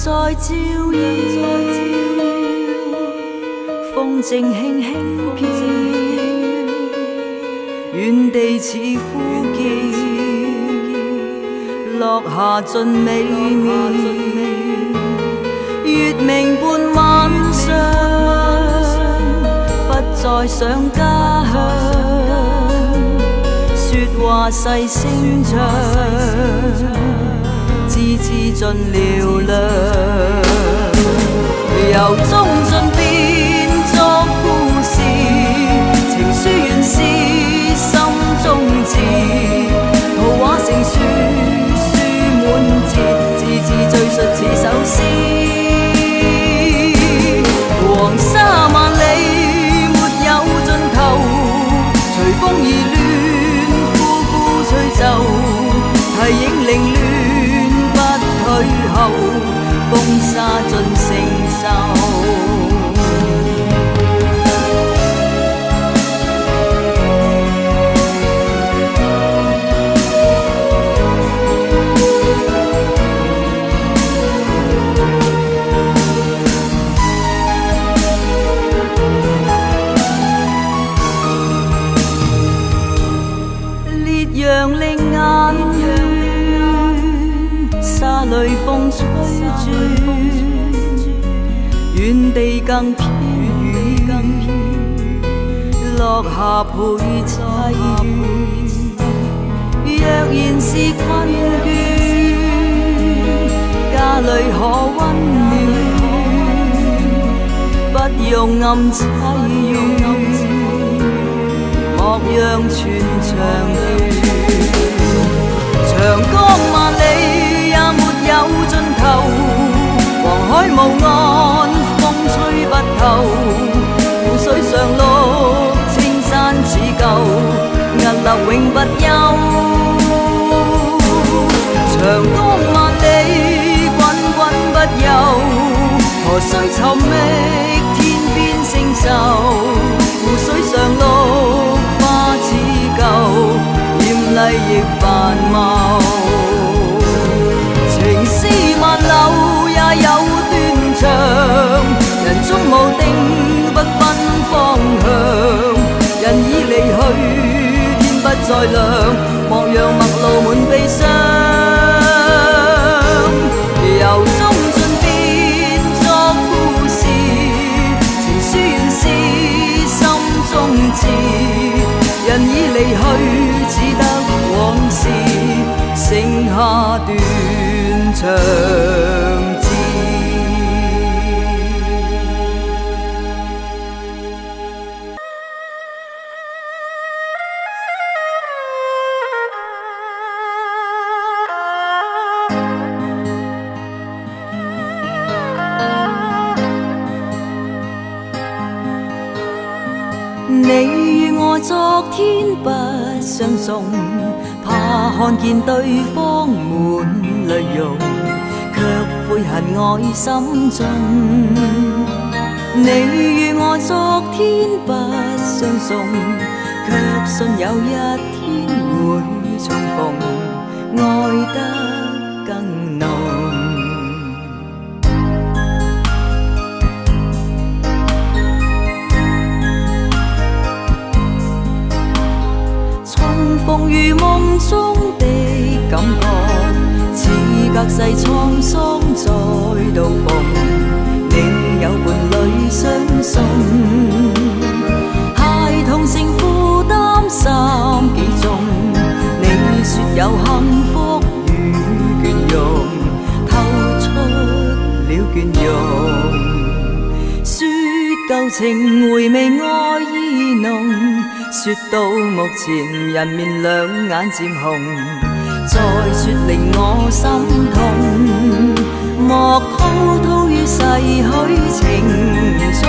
在照耀，風箏輕輕飄，遠地似呼叫，落霞盡美妙，月明伴晚上，不再想家鄉，說話細聲唱。字字盡嘹亮，由衷盡變作故事，情書原是心中字，圖畫成書，書滿節，字字敘述似首詩。黃沙萬里沒有盡頭，隨風而亂，呼呼吹奏，提影凌亂。退後，風沙盡承受。烈陽令眼怨，沙裏風吹轉，遠地更飄遠，落霞陪凄怨。若然是困倦，家裏可溫暖，不用暗凄怨，莫讓全腸斷。長江萬里也沒有盡頭，黃海無岸，風吹不透。湖水常綠，青山似舊，屹立永不休。長江萬里，滾滾不休，何須尋覓天邊星宿？湖水常綠，花似舊，艷麗亦繁茂。情絲萬縷也有斷腸，人終無定不分方向。人已離去，天不再亮，莫讓陌路滿悲傷。由衷盡變作故事，情書原是心中字。人已離去，只得往事，剩下斷腸字。你與我昨天不相送，怕看見對方滿淚容，卻悔恨愛心重。你與我昨天不相送，卻信有一天會重逢，愛得更濃。重逢如夢中的感覺，似隔世滄桑再度逢。你有伴侶相送，孩童成負擔心幾重？你說有幸福與倦容，透出了倦容。說舊情回味愛意濃，說到目前人面兩眼漸紅，再說令我心痛，莫滔滔於逝去情中。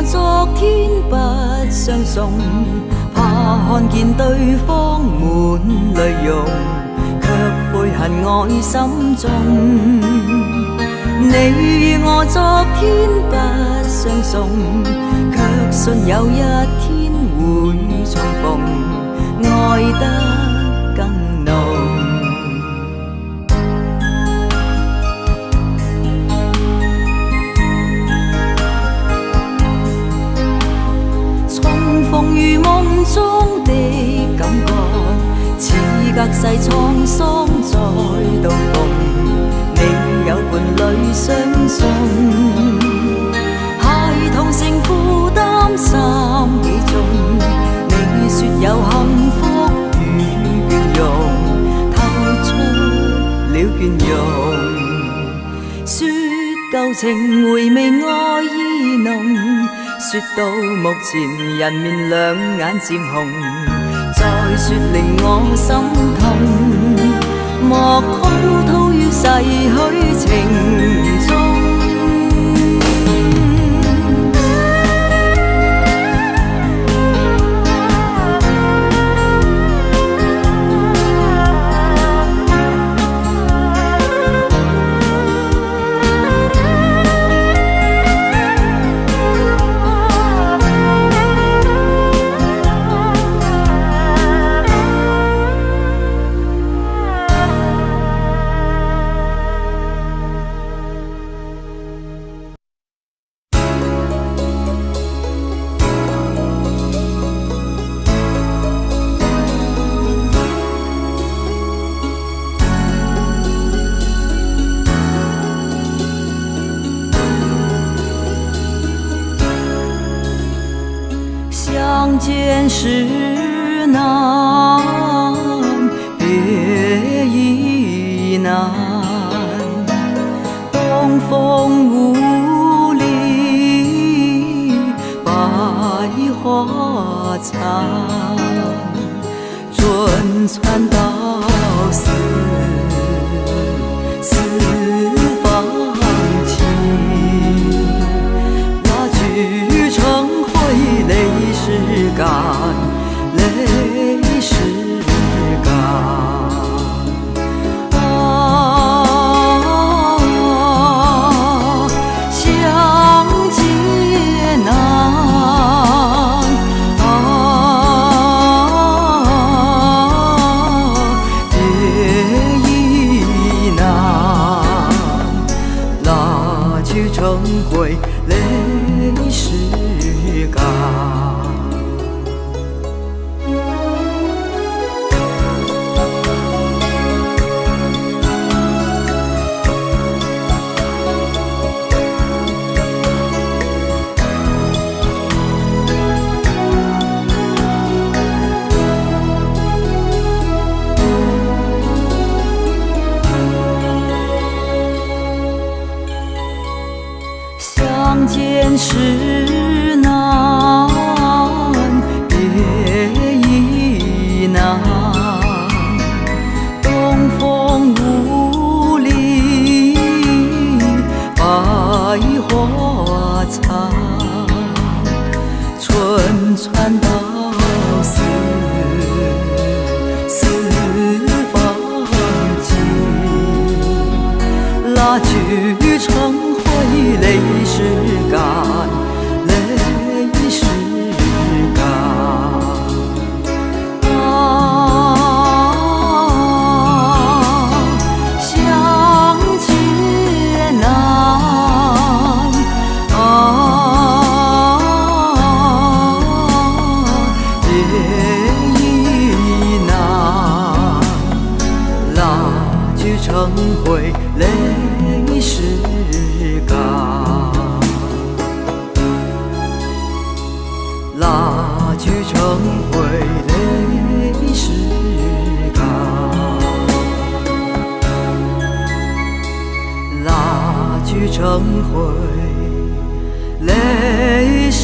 昨天不相送，怕看見對方滿淚容，卻悔恨愛心重。你與我昨天不相送，卻信有一天會重逢，愛得更濃。重逢如夢中的感覺，似隔世滄桑再度逢。你有伴侶相送，孩童成負擔心幾重。你說有幸福與倦容，透出了倦容。說舊情回味愛意濃，說到目前人面兩眼漸紅，再說令我心痛。莫滔滔於逝去情中。相見時難，別亦難。東風無力，白花殘。春蚕到死絲方盡，蠟炬成灰淚始乾，淚始乾。啊，相見難啊，別亦難。蠟炬成灰淚始乾。相見時難，別亦難。東風無力，白花殘。春蚕到死絲方盡，蠟炬成灰淚始乾，淚始乾。啊，相見難啊，別亦難。蠟炬成灰淚始乾。蠟炬成灰淚始乾。蠟炬成灰淚始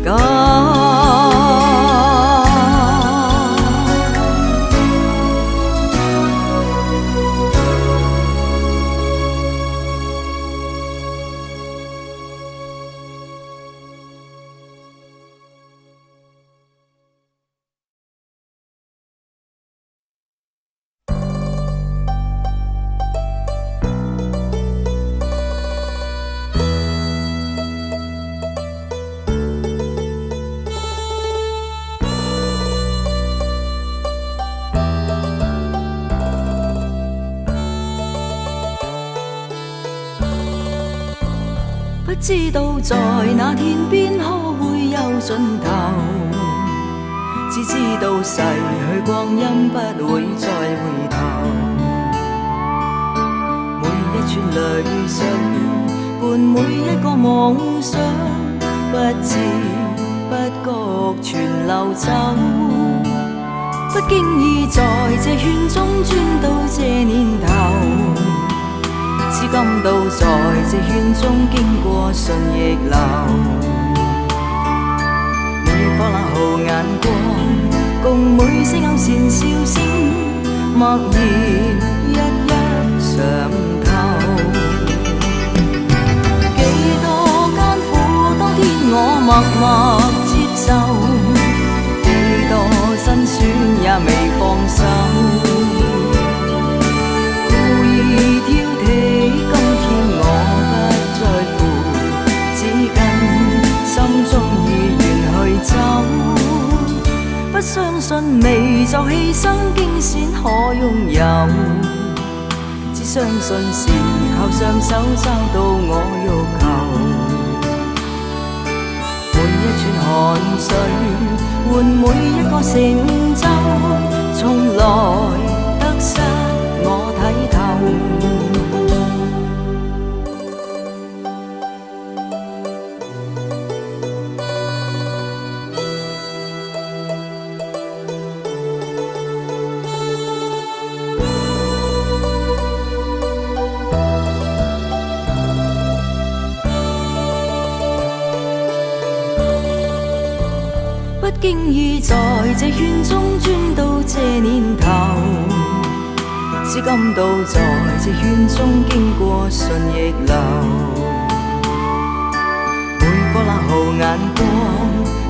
乾。知道在那天邊可會有盡頭，只知道逝去光陰不會再回頭。每一串淚水伴每一個夢想，不知不覺全流走。不經意在這圈中轉到這年頭，至今都在這圈中經過順逆流。每顆冷酷眼光，共每聲勾線笑聲，默然一一嘗透。幾多艱苦，當天我默默接受；幾多辛酸也未放手。故意挑剔，今天我不在乎，只緊心中意願去走。不相信微作犧牲，驚先可擁有。只相信是靠雙手找到我欲求。每一串汗水換每一個成就，從來得失我睇透。不經意在這圈中轉到這年頭，至今都在這圈中經過順逆流。每顆冷酷眼光，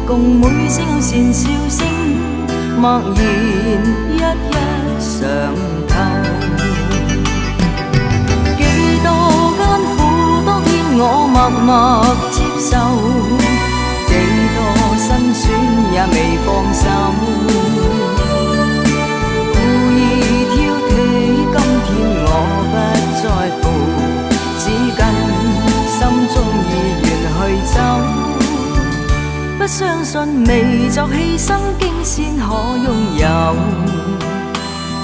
共每聲勾線笑聲，默然一一嘗透。幾多艱苦，當天我默默接受；幾多辛酸也未放手。故意挑剔，今天我不在乎，只緊心中意願去走。不相信微作犧牲，驚先可擁有。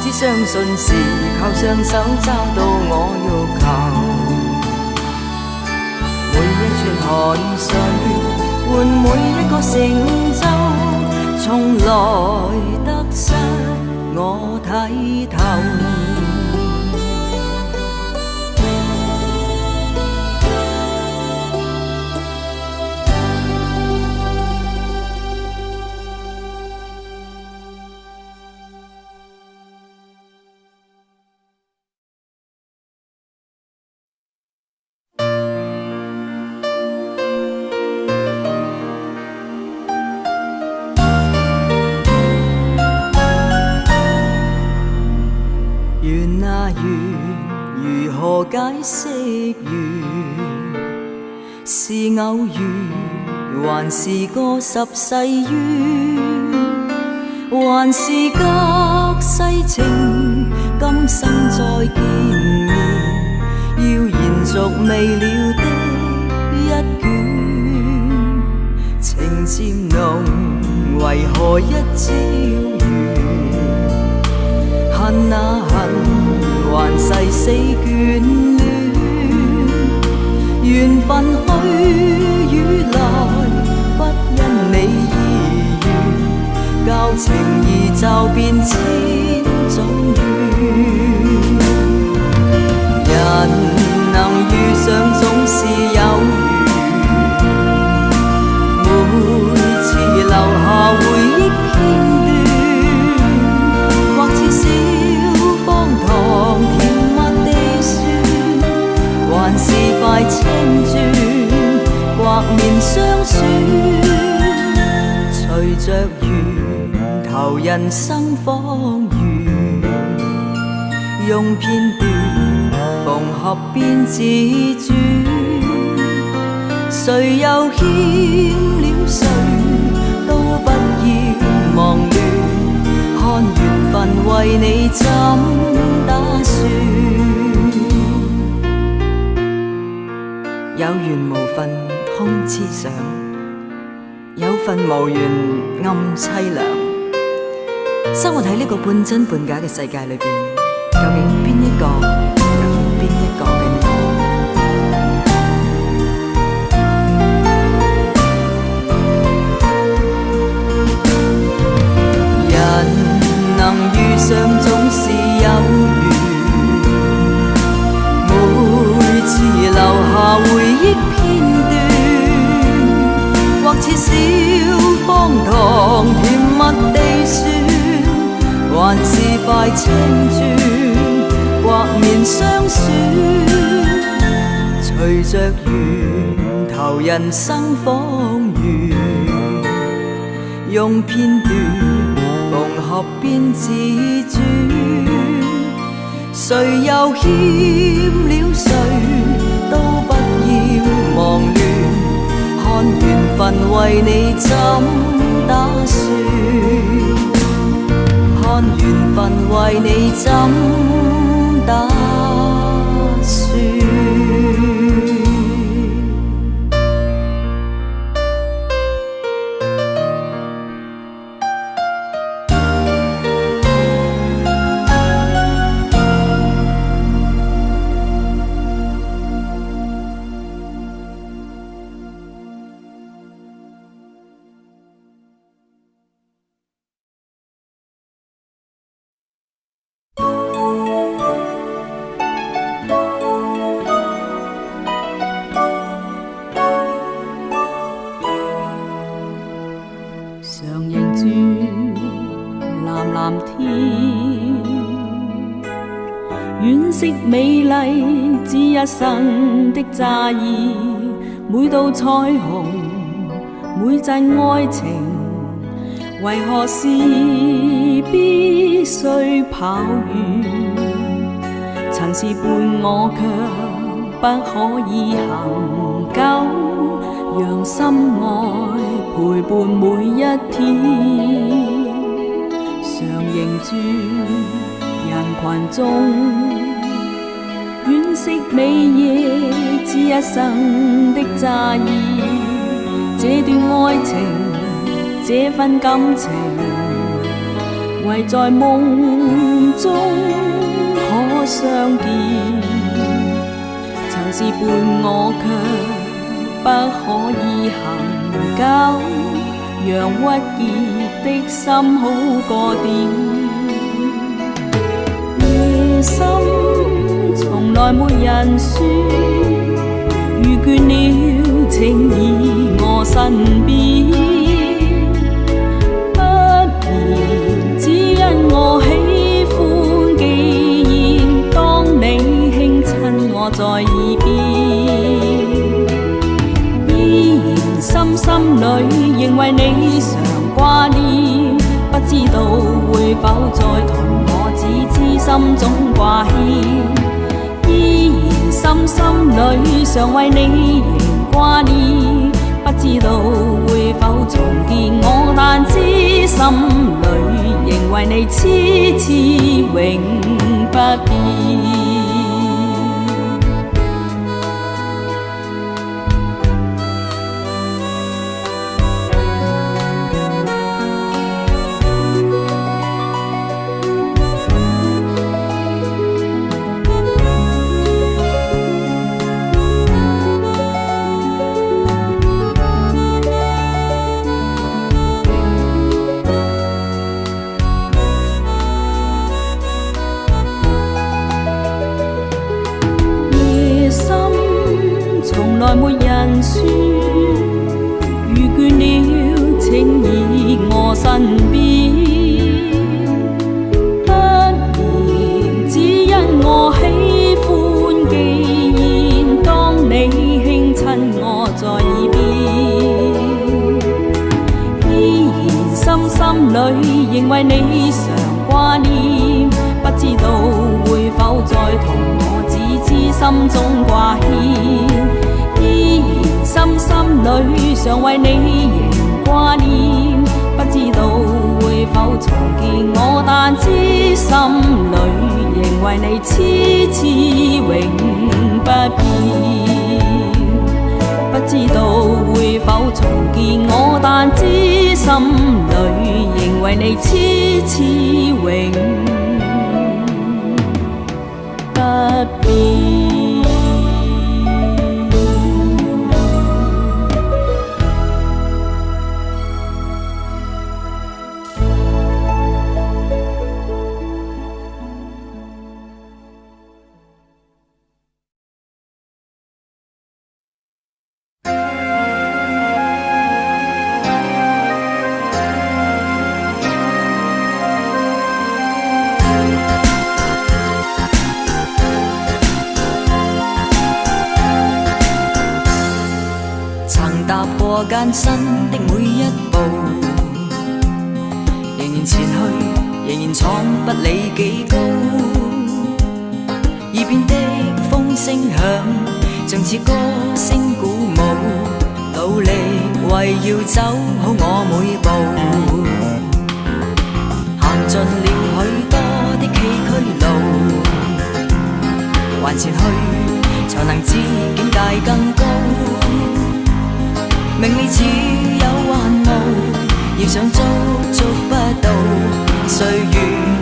只相信是靠雙手找到我欲求。每一串汗水換每一個成就，從來得失我睇透。緣啊緣，如何解釋緣？是偶遇，還是個十世緣？還是隔世情，今生再見面，要延續未了的一卷。情漸濃，為何一朝完？恨啊恨，還誓死眷戀。緣分去與來，不因你意願，教情義就變千種怨。人能遇上總是有緣，每次留下回憶片段，或似小方糖甜蜜地酸，還是塊青磚刮面相損。隨着緣投人生謊言，用片段縫合變自傳，誰又欠了誰，都不要忙亂，看緣分為你怎打算。有緣無份空痴想，有份無緣暗凄涼。生活喺呢個半真半假嘅世界裏邊，究竟邊一個又欠邊一個嘅呢？人能遇上總是有緣，每次留下回憶片段，或似小方糖甜蜜地酸，還是塊青磚刮面相損。隨着緣投人生謊言，用片段縫合變自傳，誰又欠了誰，都不要忙亂，看緣分為你怎打算，看緣分為你怎打算。常凝住藍藍天，惋惜美麗只一生的乍現，每道彩虹，每陣愛情，為何事必須跑遠？曾是伴我，卻不可以恆久，讓心愛陪伴每一天。常凝住人群中，惋惜美夜只一生的乍現。這段愛情，這份感情，唯在夢中可相見。曾是伴我，卻不可以恆久，讓鬱結的心好過點。夜深從來沒人說，如倦了，請倚我身邊。不眠只因我喜歡，既然當你輕親我在耳邊，依然深心裏仍為你常掛念，不知道會否再同我，只知心中掛牽。依然深心裏常為你仍掛念，不知道會否重見我，但知心裏仍為你痴痴永不變。夜深從來沒人說，如倦了，請倚我身邊。不眠只因我喜歡，既然當你輕親我在耳邊，依然深心裏仍為你常掛念，不知道會否再同我，只知心中掛牽。依然深心裏常為你仍掛念，不知道會否重見我，但知心裏仍為你痴痴永不變。重見我，但知心裏仍為你痴痴永不變。曾踏過艱辛的每一步，仍然前去，仍然闖，不理幾高。耳邊的風聲響，像似歌聲鼓舞，努力為要走好我每步。行盡了許多的崎嶇路，還前去，才能知境界更高。名利似有還無，要想捉捉不到。歲月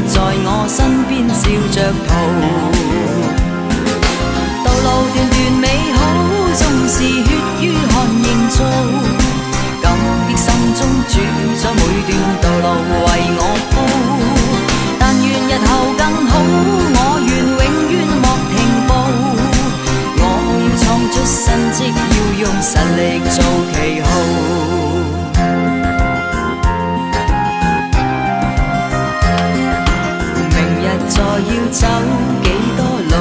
在我身邊笑着逃，道路段段美好，縱是血與汗營造。感激心中主宰每段道路為我鋪，但願日後更好，我願永遠莫停步。我要創出新績，要用實力做旗號。明日再要走幾多路？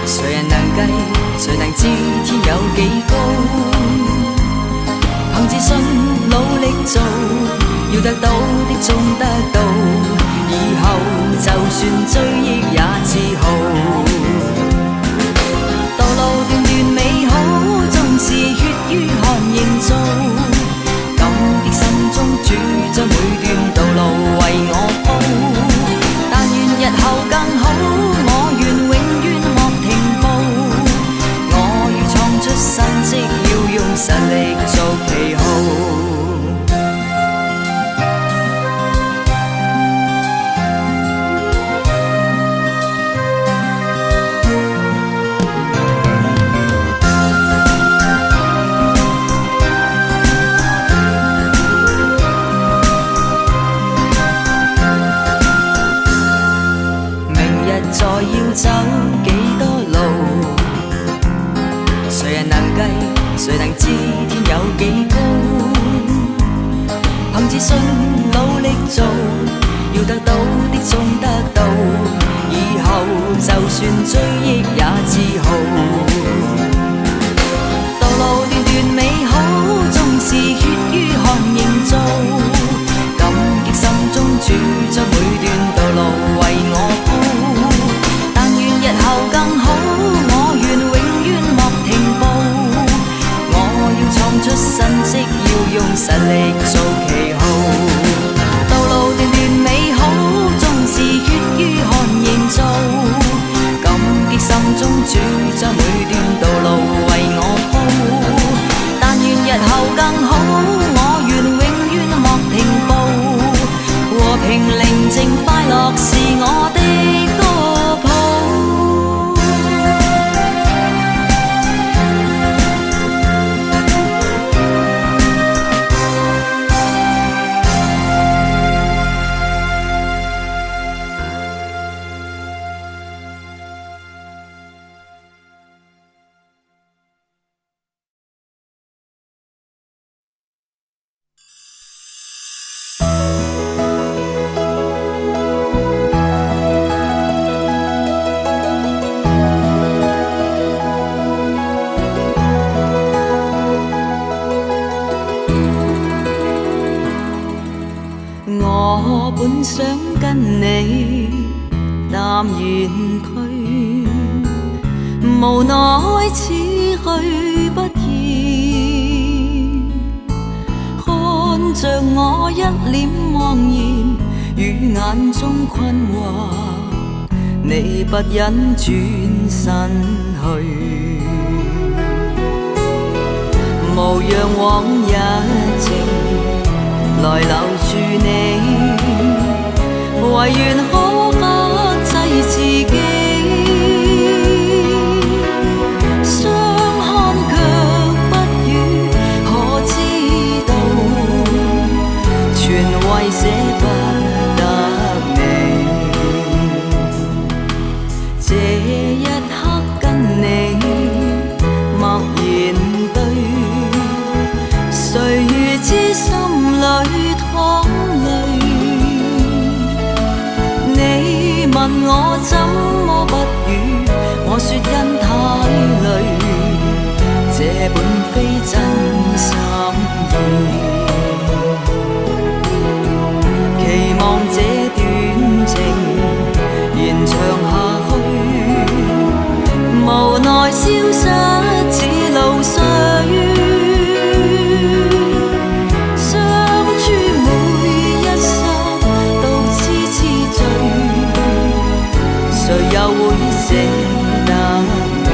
誰人能計？誰能知天有幾高？憑自信努力做，要得到的終得到，以後就算追憶也自豪。道路段段美好，縱是血與汗營造。感激心中主宰每段道路為我鋪，但願日後更好，我願永遠莫停步。我要創出新績，要用實力做旗號。明日再要走幾多路？誰人能計？誰能知天有幾高？憑自信努力做，要得到的終得到，以後就算追憶也自豪。道路段段美好，縱是血與汗營造。感激心中主宰每段道路為我鋪，但願日後更好，我願永遠莫停步。我要創出新績，要用實力做旗號。道路段段美好，縱是血與汗營造。感激心中主宰每段道路為我鋪，但願日後更好，我願永遠莫停步。和平寧靜快樂是我的歌譜。我本想跟你淡然退，無奈此去不易。看着我一臉茫然與眼中困惑，你不忍轉身去。無讓往日情來留住你，唯願可克制自己，相看卻不語，可知道全為捨不得你。這一刻跟你默然對，誰預知心裏淌淚？你問我怎麼不語，我說因太累，這本非真心意。期望這段情延長下去，無奈消失似露水。相處每一剎都痴痴醉，誰又會捨得你？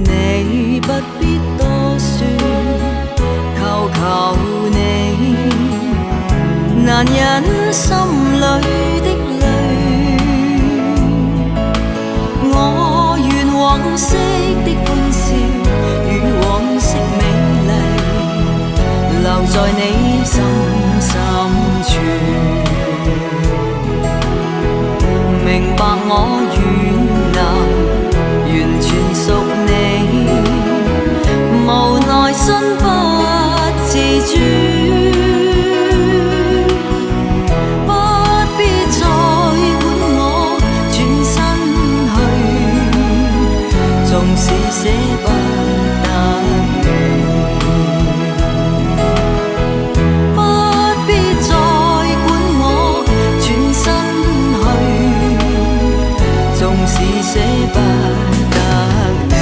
你不必多說，求求你，難忍心裏的淚。我願往昔的歡笑與往昔美麗，留在你心深處。明白我軟硬完全屬你，無奈身不自主，不必再管我轉身去，縱使捨不得你，不必再管我轉身去，縱使捨不得你。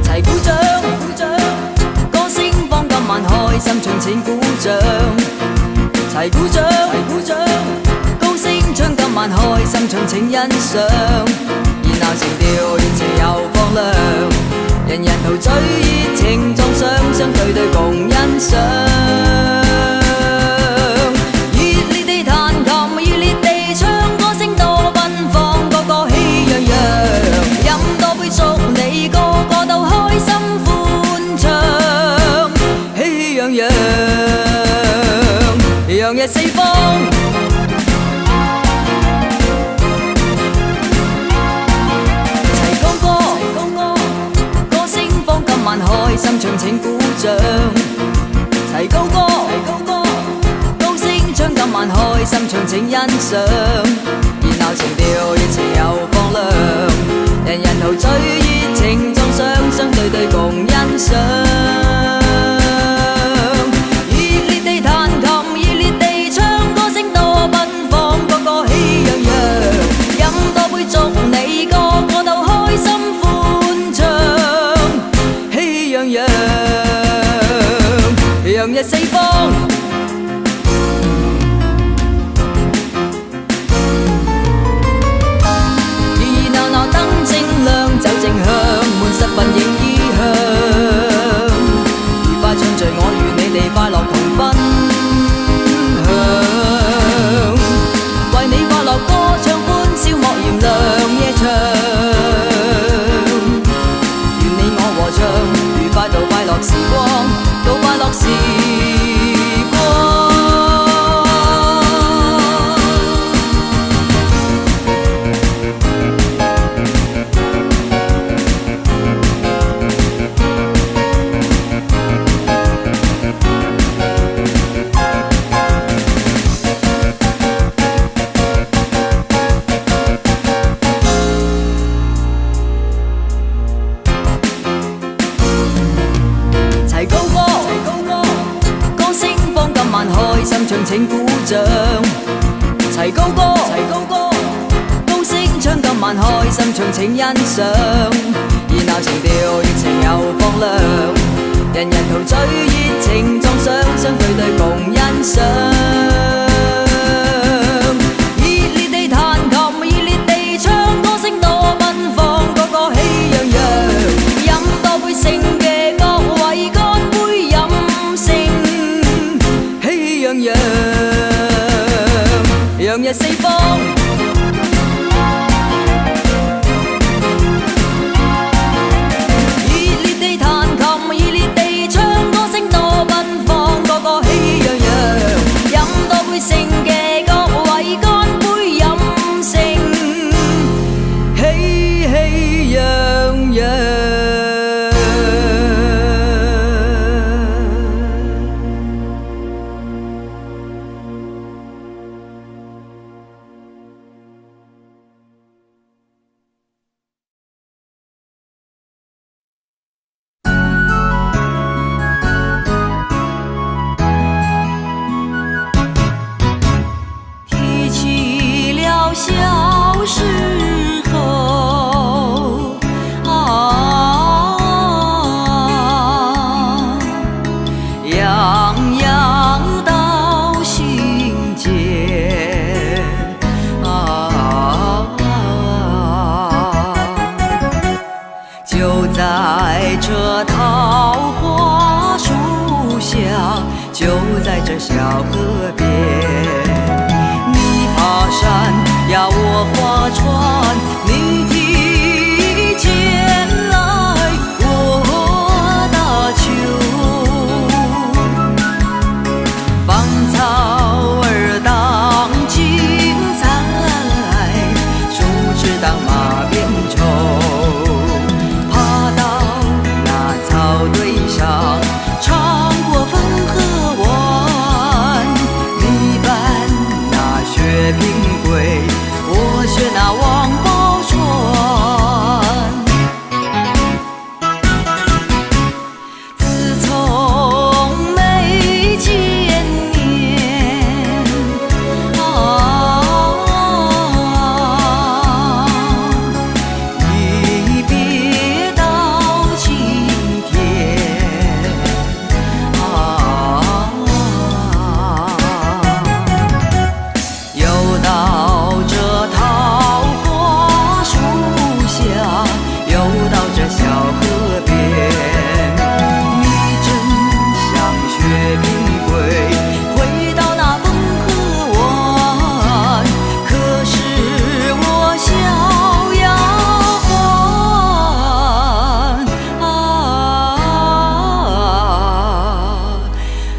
齊鼓掌，鼓掌，歌聲放今晚開心唱請鼓掌。齊鼓掌，齊鼓掌，高聲唱今晚開心唱請欣賞。熱鬧情調，熱情又放亮，人人陶醉熱情撞上，雙對對共欣賞。熱烈地彈琴，熱烈地唱，歌聲多奔放，個個喜洋洋。飲多杯祝你個個都開心歡唱，喜洋洋，洋溢四方。齊高歌，歌聲放今晚開心唱請鼓掌。齊高歌，高聲唱今晚開心唱請欣賞。熱鬧情調，熱情又放亮，人人陶醉熱情撞上，雙對對共欣賞。熱烈地彈琴，熱烈地唱，歌聲多奔放，個個喜洋洋。飲多杯祝你個個都開心歡唱，喜洋洋，洋溢四方。熱熱鬧鬧燈正亮，酒正香，滿室奔影衣香。愉快暢聚，我與你哋快樂同分享。樂時光。齊高歌，歌聲放今晚開心唱請鼓掌。齊高歌，齊高歌，高聲唱今晚開心唱請欣賞。熱鬧情調，熱情又放亮，人人陶醉熱情撞上，雙對對共欣賞。熱烈地彈琴，熱烈地唱，歌聲多奔放，個個喜洋洋。飲多杯勝嘅各位乾杯飲勝，喜洋洋，洋溢四方。熱烈地彈琴，熱烈地唱，歌聲多奔放，個個喜洋洋。飲多杯勝嘅各位乾杯飲勝，喜氣洋洋。提起了小時候，啊，洋洋到心間，啊，就在這桃花樹下，就在這小河邊。你爬山呀，我划船，你提劍來，我打球。芳草兒當莖菜，樹枝當馬鞭抽，爬到那草堆上，嘗過汾河灣。你扮那薛平貴，我學那王寶釧。自從沒見面，啊，一別到今天，啊，又到這桃花樹下，又到這小河邊，你真像薛平貴，回到那汾河灣。可是我小丫鬟啊，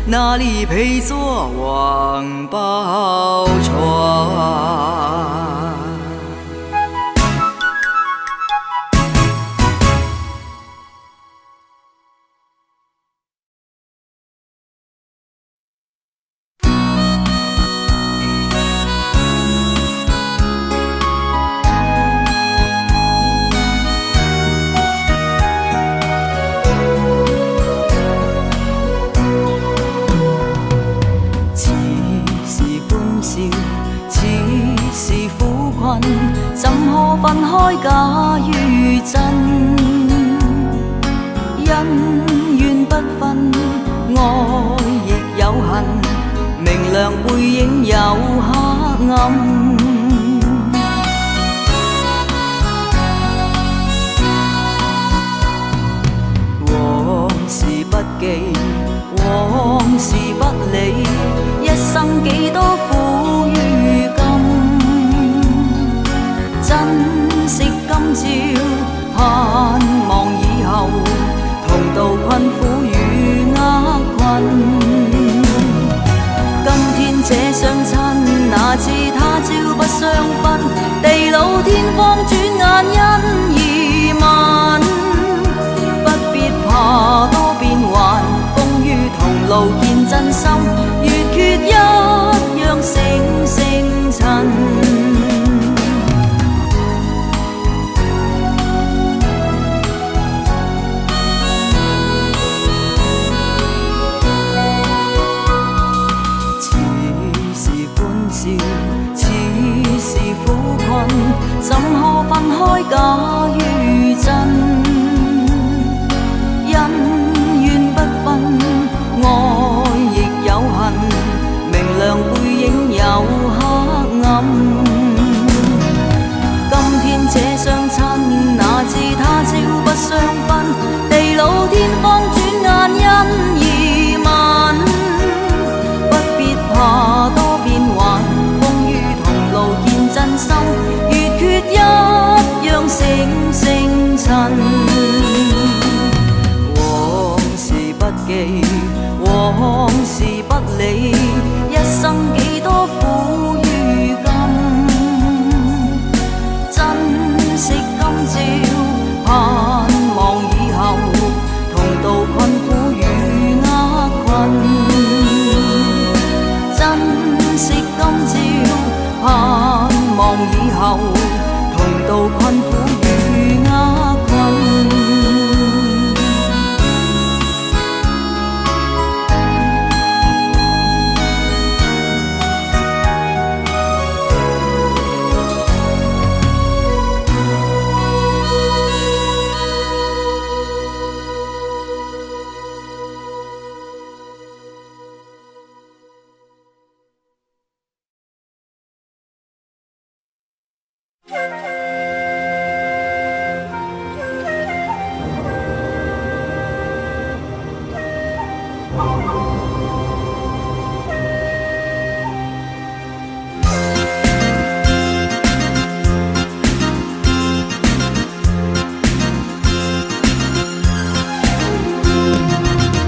哪裡配做王寶釧？似是歡笑，似是苦困，怎可分開假與真？恩怨不分，愛亦有恨，明亮背影有黑暗。往事不記，往事不理，一生幾多苦與甘。珍惜今朝，盼望以後，同渡困苦與厄困。假與真，恩怨不分，愛亦有恨，明亮背影有黑暗。今天這相親，哪知他朝不相分，地老天荒轉眼因移民，不必怕多變幻，風雨同路見真心，月缺一樣成星辰。往事不記，往事不理，一生幾多苦與甘。珍惜今朝，盼望以後，同渡困苦與厄困。珍惜今朝，盼望以後，同渡困苦與厄困。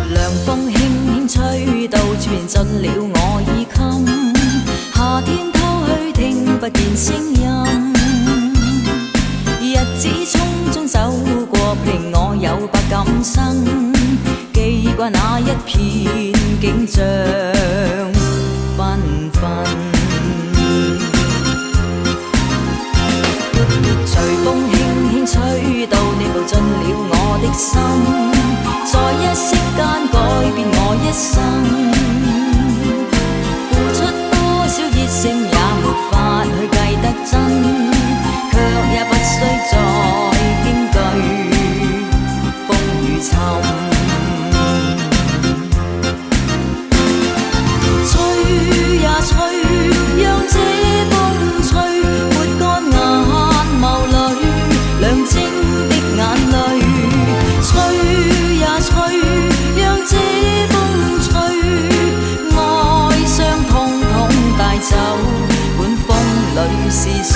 涼風輕輕吹到，傳進了我耳琴。夏天偷去聽不見聲音，日子匆匆走過，令我有百感生，記掛那一片景象繽紛。隨風輕輕吹到，你步進了我的心，在一息間改變我一生。付出多少熱誠也沒法去計得真，卻也不需再驚懼風雨侵。吹呀吹，讓這風吹，抹乾眼眸裏亮晶的眼淚。吹呀吹，讓這風吹，哀傷統統帶走，管風裏是誰。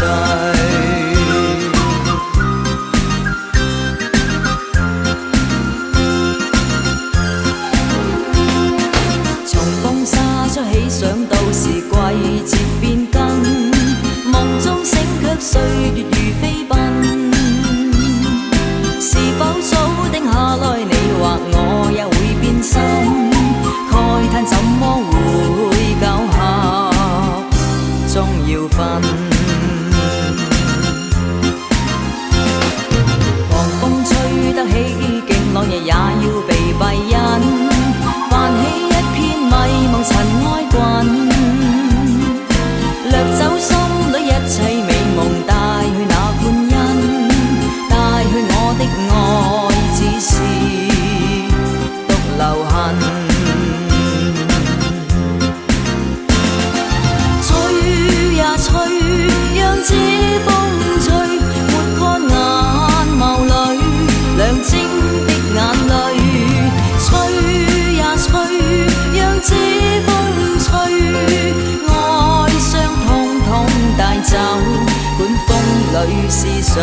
從風沙吹起，想到是季節變更，夢中醒卻歲月如飛奔。是否早定下來，你或我也會變心？慨嘆怎麼會巧合，終要分。狂風吹得起勁，落日也要被閉隱，泛起一片迷蒙塵埃滾，掠走心裏一切美夢，帶去那歡欣，帶去我的愛，只是獨留痕。吹呀吹，讓這風吹，抹乾眼眸裏亮晶的眼淚。吹呀吹，讓這風吹，哀傷統統帶走，管風裏是誰。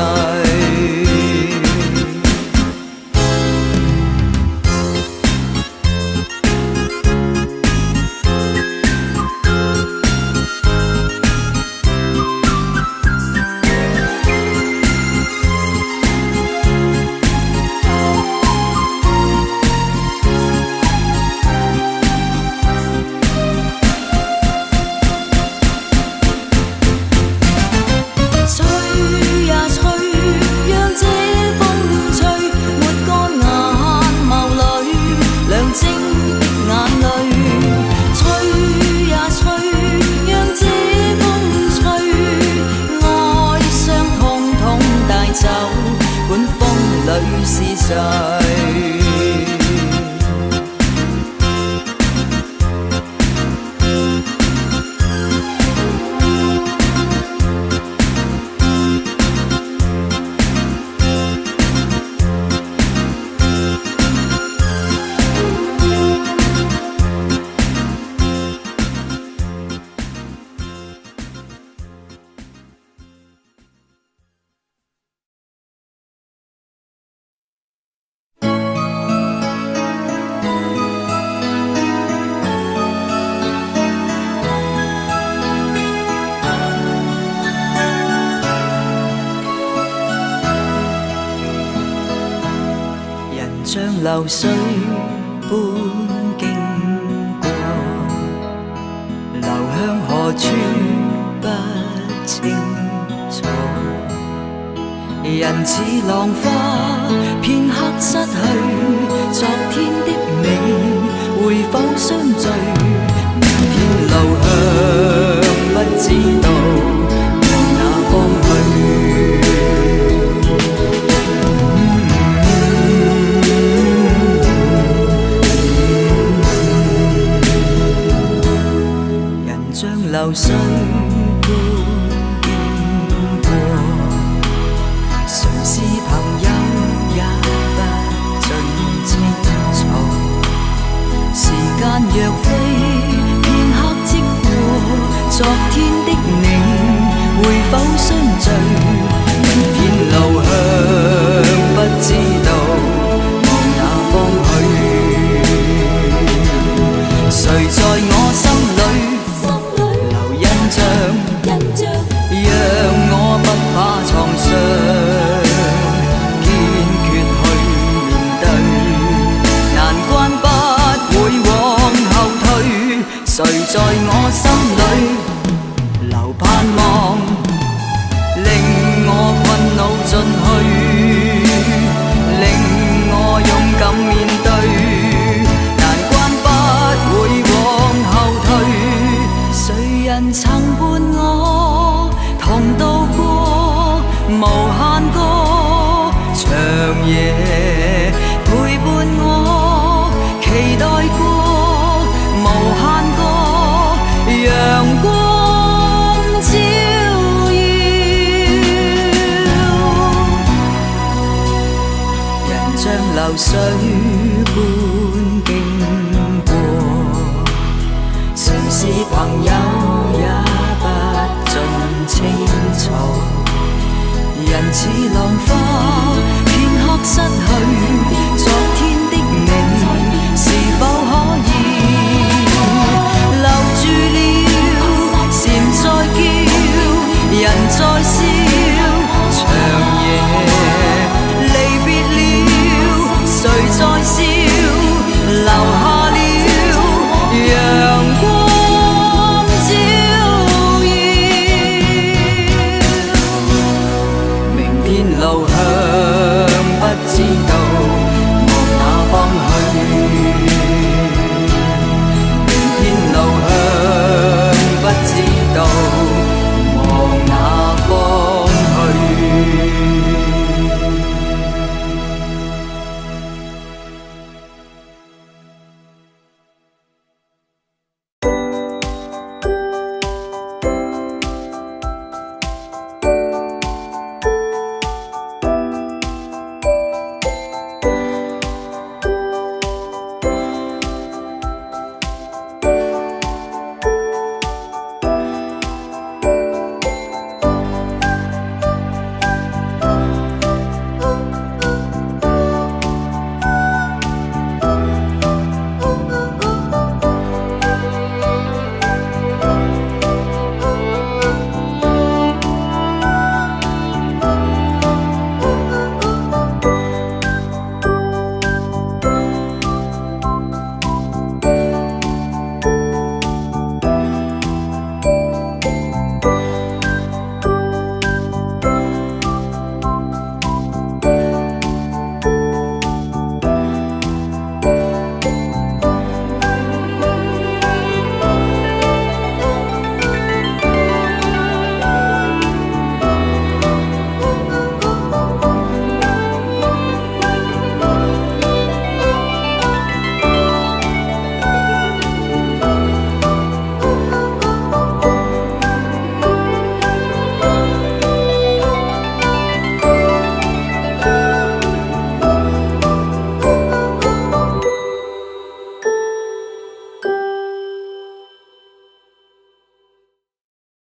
吹呀吹，流水般經過，流向何處不清楚。人似浪花，片刻失去昨天的你，會否相聚？明天路向不知道往哪方去。人像流水般經過，誰是朋友也不盡清楚。時間若飛，片刻即過，昨天的你會否相聚？明天路向不知道往哪方去。誰在我心裏心裏留印象？印象，讓我不怕創傷，堅決去面對，難關不會往後退。誰在我心裏留盼望，令我困惱盡去，令我勇敢面對，難關不會往後退。誰人曾伴我同渡過無限個長夜，陪伴我期待過無限個陽光照耀。人像流水。